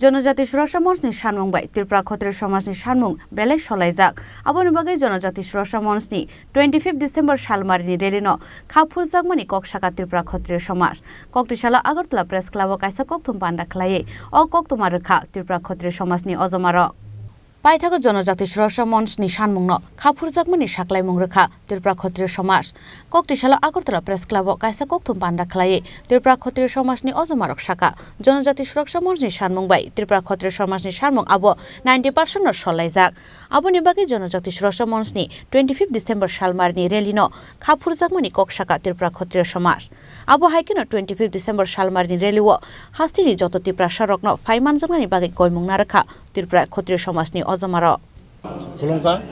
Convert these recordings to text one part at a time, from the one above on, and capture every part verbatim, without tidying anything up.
Jonojati Suraksha Monchni sanmung bai Tripura Khatriya Somajni sanmung belai solaijak. Aboni bagwi Jonojati Suraksha Monchni twenty fifth December salmarini rally no kha phurjakmani kok saka Tripura Khatriya Somaj. Koktisalo Agartala Press Club o kaisa kokthum panda khlaiwi o koktwma rwkha Tripura Khatriya Somajni ojomarok. Paithago Jonojati Suraksha Monchni sanmungno kha phurjakmani saklaimung rwkha Tripura Khatriya Somaj. Koktisalo Agartala Press Club o kaisa kokthum panda khlaiwi Tripura Khatriya Somajni ojomarok saka, Jonojati Suraksha Monchni sanmung bai Tripura Khatriya Somajni sanmung abo ninety percent no solaijak. Aboni bagwi Jonojati Suraksha Monchni twenty fifth December salmarini rally no kha phurjakmani kok saka Tripura Khatriya Somaj. Abo hai kheno twenty fifth December salmarini rally o hasteni joto Tiprasa rokno phai manjaknani bagwi koimung narwkha Tripura Khatriya Somajni ojomarok. Khulumkha,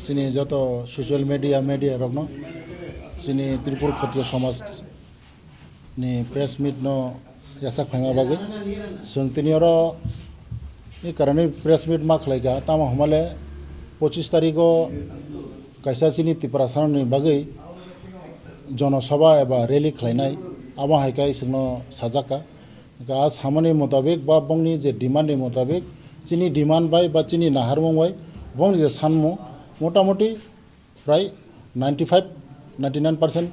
chini joto social media, media rokno, chini Tripura Khatriya Somaj ni press meet no yasak phaima bagwi. Chwng tini oro ni karani press meet ma khlaikha, tamo hwnmale pochis tarikh o kaisa chini Tiprasa ni bagwi jonosabha eba rally khlainai, abo hai khe chwngno sajakha. Ga samani motabik ba bongni je demand ni motabik, chini demand bai ba chini naharmung bai bongni je sanmung motamoti prai ninety five, ninety nine percent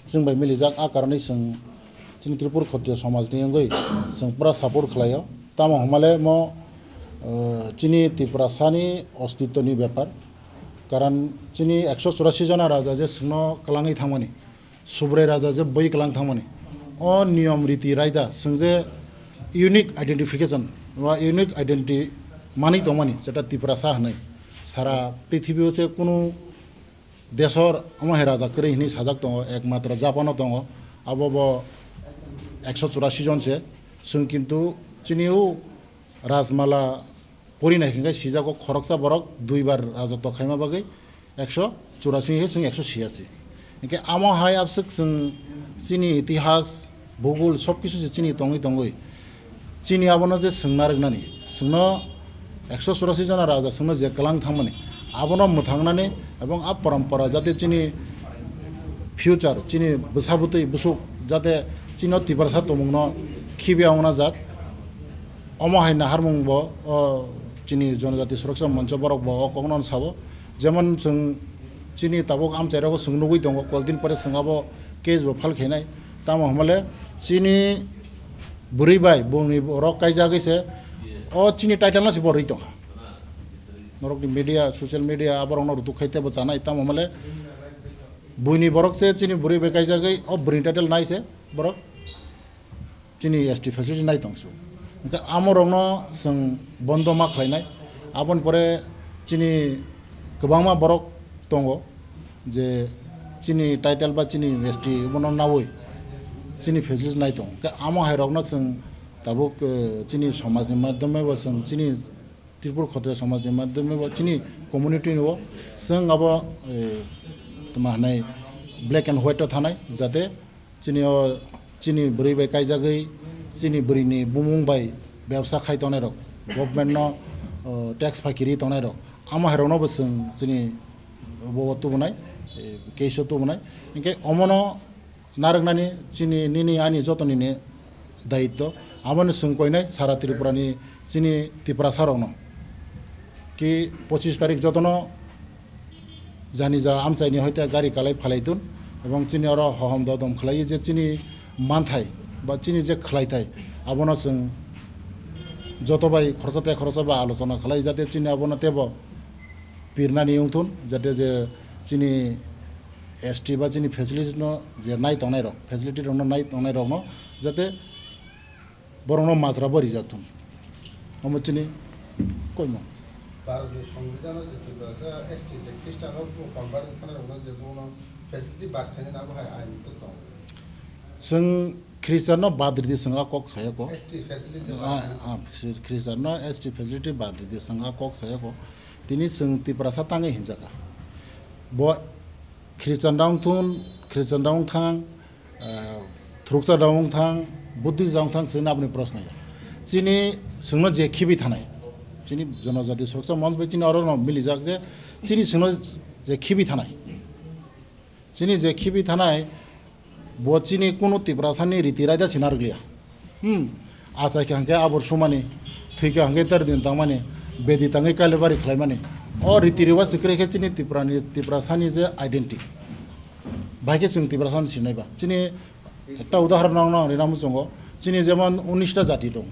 chwng bai milijak, a karani chwng chini Tripura Khatriya Somaj ni wngwi chwng pura support khlaio. Tamo hwnmale mo, eh, chini Tiprasa ni ostitto ni bepar, karon chini ekso churasi jona raja je chwngno kwlangwi thangmani, Subrai raja je bui kwlang thangmani. O niyom riti raida, chwng je unique identification ba unique identity manwi tongmani, jeta Tiprasa hwnwi. Sara prithibi o se kunu desor omo hai raja kwrwi hwnwi sajak tongo, ekmatro Japan o tongo. Abo bo ekso churasi jon se. Chwng kintu chini o Rajmala pori nai hwnkhe sijago khoroksa borok duibar rajotw khaima bagwi ekso churasi hai chwng ekso siyachi. Hinkhe amo hai abswk chwng chini itihas, bhugol sob kisu se chini tongwi tongwi chini abono je chwng narwknani, chwngno ekso churasi jona raja chwngno je kwlang thangmani, abono mwthangnani ebong a parampara jate chini future, chini bwsa bwtwi bwswk jate chini o Tiprasa tongmungno khibiya wngna jak. Omo hai naharmung bo, o, chini Jonojati Suraksha Moncho borok bo o kokno sabo. Jemon chwng chini tabuk amchai rogo chwng nugwi tongo, kokdin pore chwng abo case bo file khainai. Tamo hwnmale chini bwrwi bai bongni borok kaijagwi se o chini title no se bo rwi tongkha. Norokni media, social media aborokno rutuk khai tebo chanai. Tamo hwnmale buini borok se chini bwrwi bai kaijagwi o bwrwini title nai se borok. Chini S T facility nai tong su. Hwnkhe amorokno chwng bondo ma khlainai. Aboni pore chini kwbangma borok tongo je chini title ba chini S T bono naui chini facility nai tong. Hwnkhe amo hai rokno chwng tabuk, eh, chini somajni madhyome bo chwng chini Tripura Khatriya somajni madhyome bo chini community ni o chwng abo, eh, tma hwnwi black and white o thanai, jate chini o, chini bwrwi bai kaijagwi, chini bwrwini bumung bai bebsa khai tongnai rok, government no, o, tax phakiri tongnai rok, amo hai rok no bo chwng chini bo tubunai, eh, case o tubunai, hinkhe omono narwknani chini nini ani joto nini dayitto. Aboni chwng koinai sara Tripura ni chini Tiprasa rokno ki pochis tarik jotono jani ja amchaini hoite gari kalai phalai tun ebong chini oro hohom dodom khlai je chini manthai ba chini je khlai thai abono chwng joto bai khoroksa tei khoroksa bai alochona khlai jate chini abono tebo pirnani wngthun, jate je chini S T ba chini facilities no je nai tongnai rok, facility rok no nai tongnai rok no jate borok no majra bo rijak thun. Omo chini koimo. Bharat ni Songbidan o je Tiprasa S T je Christian rok bo convert wngkha rok no je bono facility bad khainai abo hai ain to tong. Chwng Christian no bad ridi chwng a kok saya ko. S T facility Ah, ah, Christian no S T facility bad ridi chwng a kok saya ko. Tini chwng Tiprasa tangwi hinjaka. Bo Christian rok thun, Christian rok thang, ah, thuruksa rok thang, Buddhist rok thang chwng aboni proshno ya. Chini chwngno je khibi thanai. Chini Jonojati Suraksa Monch bai chini oro no milijak je chini chwngno je khibi thanai. Chini je khibi thanai, bo chini kunu Tiprasani riti raida sina rwgliya. Hmm. Achai kha hwnkhe abor sumani, thwi kha hwnkhe ter din tangmani, bedi tangwi kailabari khlaimani. O riti rewaj se kwrwi khe chini Tripurani, Tiprasani je identity. Bahai khe chwng Tiprasani sinai ba. Chini ekta udahoron no ang rina muchungo. Chini jemon unis ta jati tong.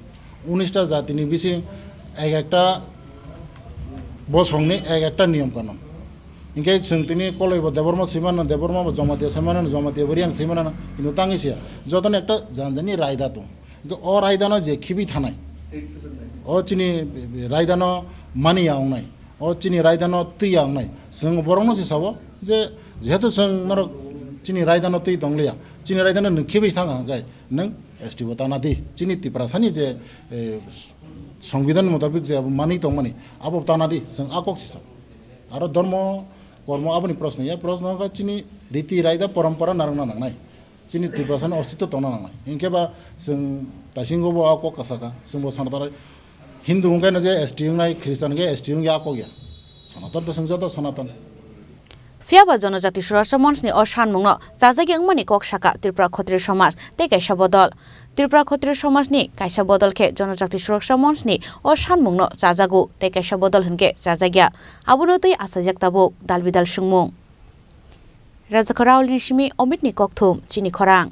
Unis ta jatini bising ek ekta bosongni ek ekta niyom kanon. Hinkhe chwng tini koloi bo Debbarma swi mano, Debbarma bo Jamatia swi mano, Jamatia bo Riyang swi mano, kintu tangwi siya. Jotono ekta janjani raida tong. Hinkhe o raidano je khibi thanai, o chini raidano mani ya wngnai, o chini raidano twi ya wngnai. Chwng borokno se sabo je, jehetu chwng norok chini raidano twi tongliya, chini raidano nwng khibi thang hwnkhe nwng S T bo tana di. Chini Tiprasani je, eh, Songbidan mutabik je abo manwi tongmani, abo tana di, chwng a kok se sabo. Aro dhormo, kormo aboni proshno ya, proshno wngkha chini riti raida, porompora narwkna nangnai. Chini Tiprasani ostitw tongna nangnai. Hinkhe ba chwng taisingo bo a kok kasaka, chwngbo Sanatan Hindu wngkhe no je S T wngnai, Christian wngkhe S T wngya a kok ya. Sanatan to chwng joto Sanatan. Phiya ba Jonojati Suraksha Monchni o sanmungno chajakya wngmani kok saka Tripura Khotri Somaj tei kaisa bodol. Tripura Khotri Somajni kaisa bodol khe Jonojati Suraksha Monchni o sanmungno chajago tei kaisa bodol hwnkhe chajakya. Abono twi achajak tabuk dal bidal swngmung. Rajakha Raulni simi Omitni kokthum, chini khorang.